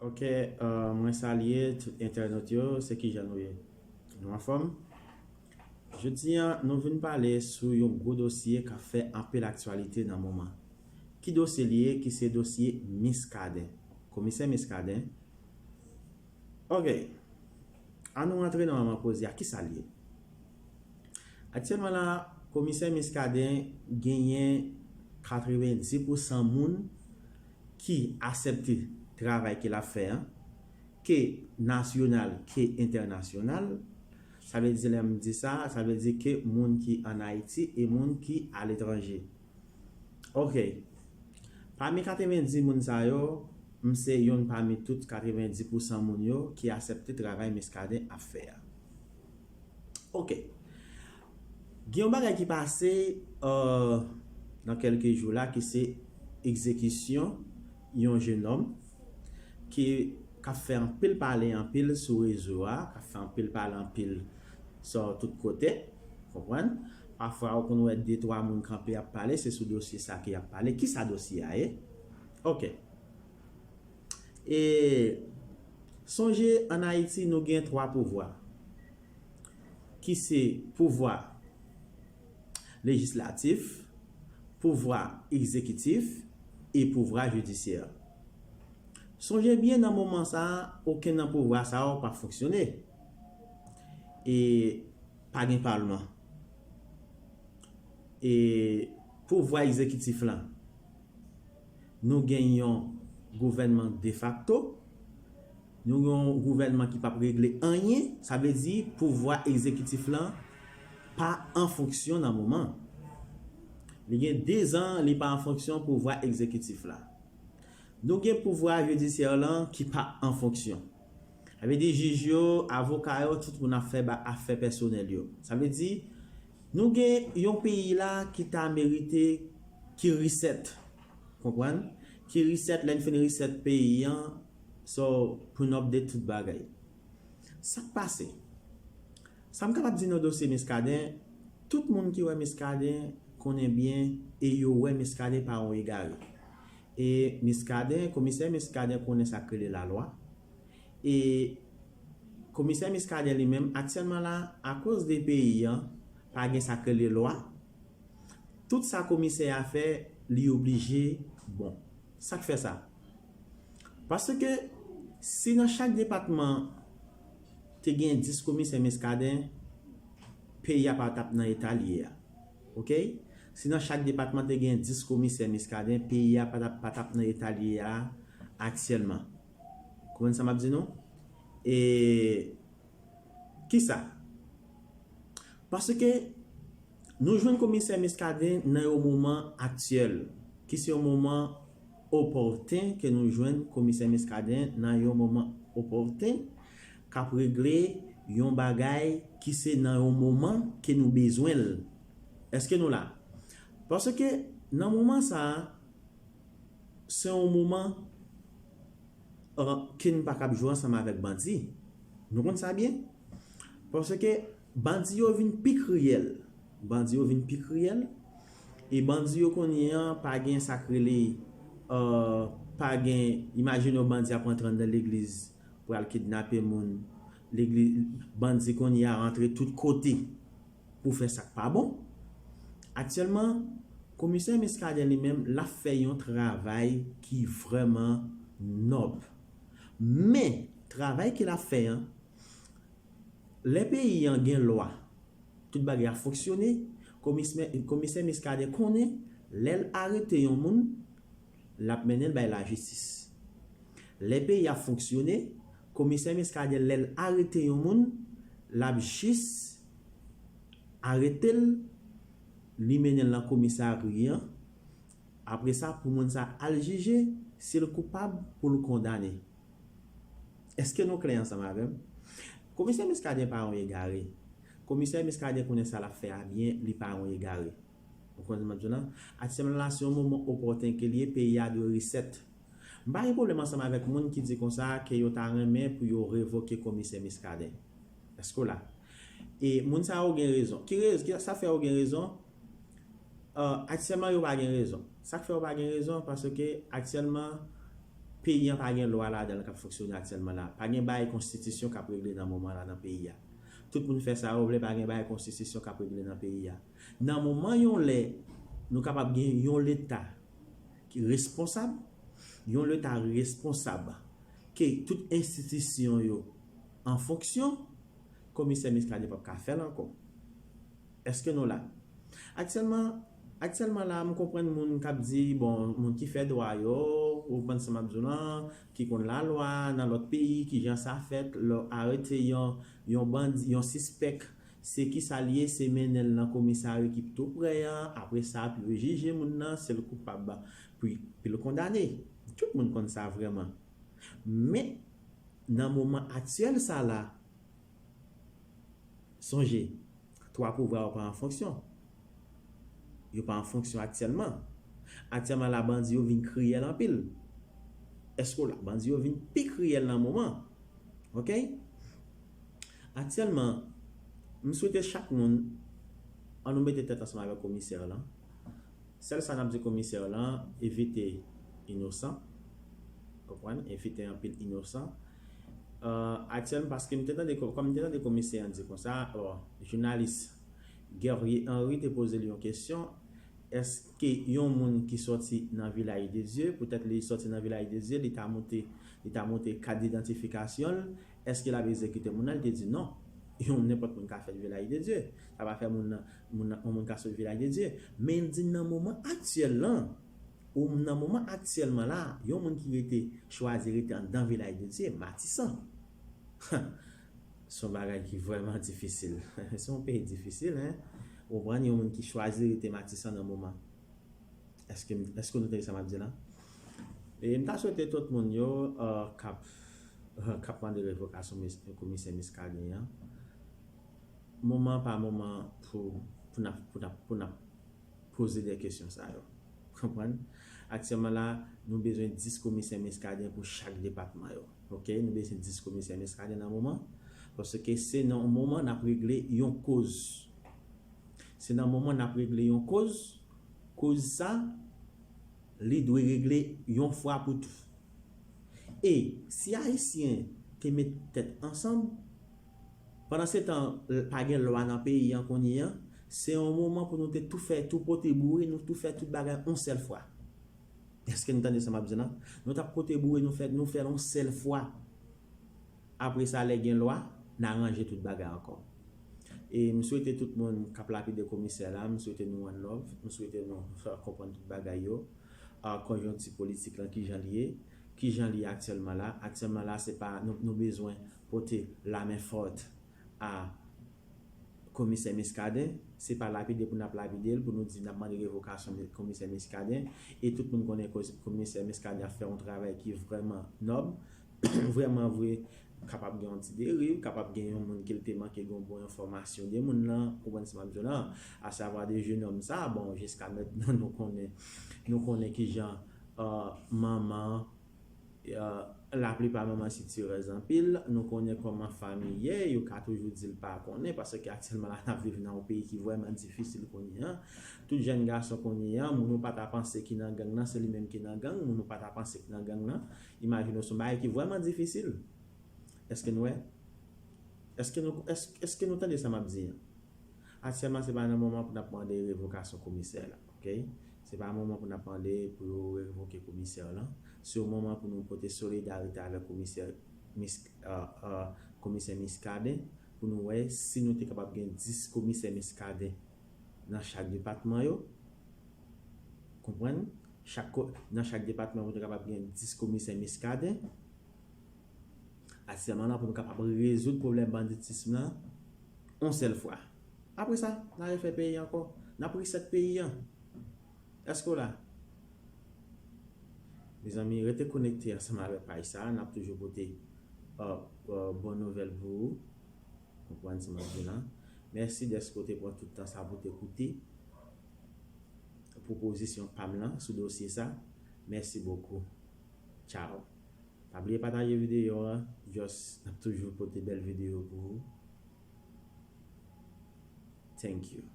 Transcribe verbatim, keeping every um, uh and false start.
Ok, euh, mwen salye tout entènot yo, se kijan nou ye? Nou anfòm? Jodi a, nou vin pale sou yon gwo dosye k ap fè anpil aktyalite nan moman. Ki dosye li ye? Ki se dosye Muscadin. Komisè Muscadin. Ok. An nou rantre nan manman koze a, kisa l ye? Aktyèlman la, komisè Muscadin genyen katrevendis pousan moun ki aksepte travay ke l ap fè an, ke nasyonal, ke entènasyonal. Sa vle di, lè m di sa, sa vle di ke moun ki ann Ayiti e moun ki aletranje. Ok. Pami katrevendis moun sa yo, m se youn pami tout katrevendis pousan moun yo ki aksepte travay Muscadin ap fè a. Ok. Gen yon bagay ki pase, euh, nan kèlke jou la, ki se egzekisyon yon jenòm ki, k ap fè anpil pale anpil sou rezo a, k ap fè anpil pale anpil sou tout kote, konprann? Pafwa, ou konn wè de twa moun kanpe ap pale, se sou dosye sa ke y ap pale. Kisa dosye a ye? Ok. E sonje, ann Ayiti, nou gen twa pouvwa, ki se pouvwa lejislatif, pouvwa egzekitif e pouvwa jidisyè. Sonje byen, nan moman sa a, okenn nan pouvwa sa yo pa fonksyone. E pa gen palman. E pouvwa egzekitif lan, nou gen yon gouvènman defakto, nou gen yon gouvènman ki p ap regle anyen, sa vle di pouvwa egzekitif lan pa an fonksyon nan moman. Li gen de zan, li pa an fonksyon pouvwa egzekitif la. Nou gen pouvwa jidisyè lan ki pa an fonksyon. Sa vle di jij yo, avoka yo, tout moun ap fè ba-, afè pèsonèl yo. Sa vle di, nou gen yon peyi la ki ta merite ki reset. Konprann? Ki reset, lè n fin reset peyi an, so, pou n update tout bagay. Sa k pase? Sa m kapab di nan dosye Muscadin, tout moun ki wè Muscadin konnen byen e yo wè Muscadin pa yon egare. E Muscadin, komisè Muscadin konnen sa k rele lalwa. E komisè Muscadin li menm, aktyèlman la, akoz de peyi an pa gen sa k rele lwa, tout sa komisè a fè, li oblije bon. Sa k fè sa? Paske si nan chak depatman te gen dis komisè Muscadin, peyi a pa t ap nan eta l ye a. Ok? Si nan chak depatman te gen dis komisè Muscadin, peyi a pa t ap, pa t ap nan eta l ye a aktyèlman. Konprann sa m ap di nou? E kisa? Paske nou jwenn komisè Muscadin nan yon moman aktyèl, ki se yon moman opòten ke nou jwenn komisè Muscadin nan yon moman opòten k ap regle yon bagay ki se nan yon moman ke nou bezwen l. Èske nou la? Paske nan moman sa a, se yon moman, euh, ke n pa kab jwe ansanm avèk bandi. Nou konn sa byen. Paske bandi yo vin pi kriyèl. Bandi yo vin pi kriyèl. E bandi yo kounye a pa gen sa k rele, euh, pa gen, imajine yon bandi ap rantre anndan legliz, pral kidnape moun. Legliz, bandi kounye a rantre tout kote pou fè sa k pa bon. Aktyèlman, komisè Muscadin li menm, l ap fè yon travay ki vrèman nòb. Men, travay ke l ap fè an, lè peyi an gen lwa, tout bagay ap fonksyone, komisè, komisè Muscadin konnen, lè l arete yon moun, l ap mennen l bay lajistis. Lè peyi ap fonksyone, komisè Muscadin, lè l arete yon moun, l ap jis arete l, li mennen l nan komisari an. Apre sa, pou moun sa al jije, si l koupab, pou l kondane. Èske nou klè ansanm avè m? Komisè Muscadin pa yon egare. Komisè Muscadin konnen sa l ap fè a byen, li pa yon egare. Ou konprann sa m ap di w lan? Aktyèlman la, se yon moman opòten ke l ye, peyi a dwe reset. M pa gen pwoblèm ansanm avèk moun ki di konsa ke yo ta renmen pou yo revoke komisè Muscadin. Èske w la? E moun sa yo gen rezon. Ki rez-, ki, sa fè yo gen rezon? Euh, aktyèlman, yo pa gen rezon. Sa k fè yo pa gen rezon? Paske aktyèlman, Peyi an pa gen lwa ladan l k ap fonksyone aktyèlman la. Pa gen bagay konstitisyon k ap regle nan moman la nan peyi a. Tout moun fè sa yo vle, pa gen bagay konstitisyon k ap regle nan peyi a. Nan moman yon lè nou kapab gen yon leta ki responsab, yon leta responsab ke tout enstitisyon yo an fonksyon, komisè Muscadin p ap ka fè l ankò. Èske nou la? Aktyèlman, aktyèlman la, m konprann moun k ap di, bon, moun ki fè dwa yo, ou konprann sa m ap di w lan, ki konn lalwa nan lòt peyi, ki jan sa fèt, lè w arete yon, yon bandi, yon sispèk, se ki sa l ye, se mennen l nan komisarya ki tou prè an, apre sa, pou yo jije moun nan, si l koupab, pou, pou l kondane. Tout moun konn sa vrèman. Men, nan moman aktyèl sa la, sonje, twa pouvwa yo pa an fonksyon. Yo pa an fonksyon aktyèlman. Aktyèlman la, bandi yo vin kriyèl anpil. Èske w la? Bandi yo vin pi kriyèl nan moman. Oke? Aktyèlman, m swete chak moun, an nou mete tèt ansanm avèk komisè lan. Sèl sa n ap di komisè lan, evite inosan. Konprann? Evite anpil inosan. Aktyèlman, paske m te tande, kòm m te tande komisè an di konsa, bon, jounalis Guerrier Henry te poze l yon kesyon, èske yon moun ki sòti nan Vilaj de Dye, poutèt li sòti nan Vilaj de Dye, li ta moute, li ta moute kat didantifikasyon l, èske l ap egzekite moun nan? Li te di non. Yon nenpòt moun ka fèt Vilaj de Dye. Sa pa fè moun nan, moun nan, yon moun ka sot Vilaj de Dye. Men l di nan moman aktyèl lan, ou nan moman aktyèlman la, yon moun ki rete, chwazi rete anndan Vilaj de Dye, Matisan. Se yon bagay ki vrèman difisil. Se yon peyi difisil, en. Ou konprann, yon moun ki chwazi rete Matisan nan moman. Èske, èske nou tande sa m ap di la? E m ta swete tout moun yo, uh, k ap, uh, k ap mande revokasyon mis-, komisè Muscadin an. Moman pa moman pou, pou n ap, pou n ap, pou n ap poze de kesyon sa yo. Konprann? Aktyèlman la, nou bezwen dis komisè Muscadin pou chak depatman yo. Oke? Nou bezwen dis komisè Muscadin nan moman. Paske se nan yon moman n ap regle yon koz. Se nan moman n ap regle yon koz, koz sa, li dwe regle yon fwa pou tou. E si Ayisyen te met tèt ansanm, pandan se tan, pa gen lwa nan peyi an kounye an, se yon moman pou nou te tou fè, tou pote boure, nou tou fè tout bagay yon sèl fwa. Èske nou tande sa m ap di la? Nou t ap pote boure, nou fè, nou fè l yon sèl fwa. Apre sa, lè gen lwa, n a ranje tout bagay ankò. E m swete tout moun k ap lapide komisè la, m swete nou one love, m swete nou konprann tout bagay yo. Ah, konjonkti politik lan, kijan l ye, kijan l ye aktyèlman la. Aktyèlman la, se pa, nou, nou bezwen pote la main forte a komisè Muscadin. Se pa lapide pou n ap lapide l, pou nou di n ap mande revokasyon komisè Muscadin. E tout moun konnen komisè Muscadin ap fè yon travay ki vrèman nòb, vrèman vre, kapab gen yon ti deriv, kapab gen yon moun ke l te manke gen yon bon enfòmasyon de moun nan, ou konprann sa m ap di w lan, asavwa de jenòm sa, bon, jiska mentnan nou konnen, nou konnen kijan, euh, manman, euh, laplipa manman sitirèz anpil, nou konnen kòman fanmi ye, yo ka toujou di l pa konnen, paske aktyèlman la n ap viv nan yon peyi ki vrèman difisil kounye an. Tout jèn gason kounye an, moun ou pa ta panse ki nan gang nan, se li menm ki nan gang, moun ou pa ta panse ki nan gang nan, imajine w, se yon bagay ki vrèman difisil. Èske nou wè? Èske nou, èske, èske nou tande sa m ap di an? Aktyèlman, se pa nan moman pou n ap mande revokasyon komisè la, oke? Se pa moman pou n ap mande pou yo revoke komisè lan. Se yon moman pou nou pote solidarite avèk komisè Mis-, euh, euh, komisè Muscadin, pou nou wè si nou te kapab gen dis komisè Muscadin nan chak depatman yo. Konprann? Chak ko-, nan chak depatman, pou nou kapab gen dis komisè Muscadin. Aktyèlman la, pou nou kapab rezoud pwoblèm banditis lan yon sèl fwa. Apre sa, n a refè peyi ankò. N ap reset peyi an. Èske w la? Mezanmi, rete konekte ansanm avèk paj sa a. N ap toujou pote, euh, euh, bon nouvèl pou ou. Konprann sa m ap di lan. Mèsi dèske w te pran tout tan sa pou te koute pwopozisyon pa m lan sou dosye sa. Mèsi bokou. Tchao. Pa bliye pataje videyo a. Just, n ap toujou pote bèl videyo pou ou. Thank you.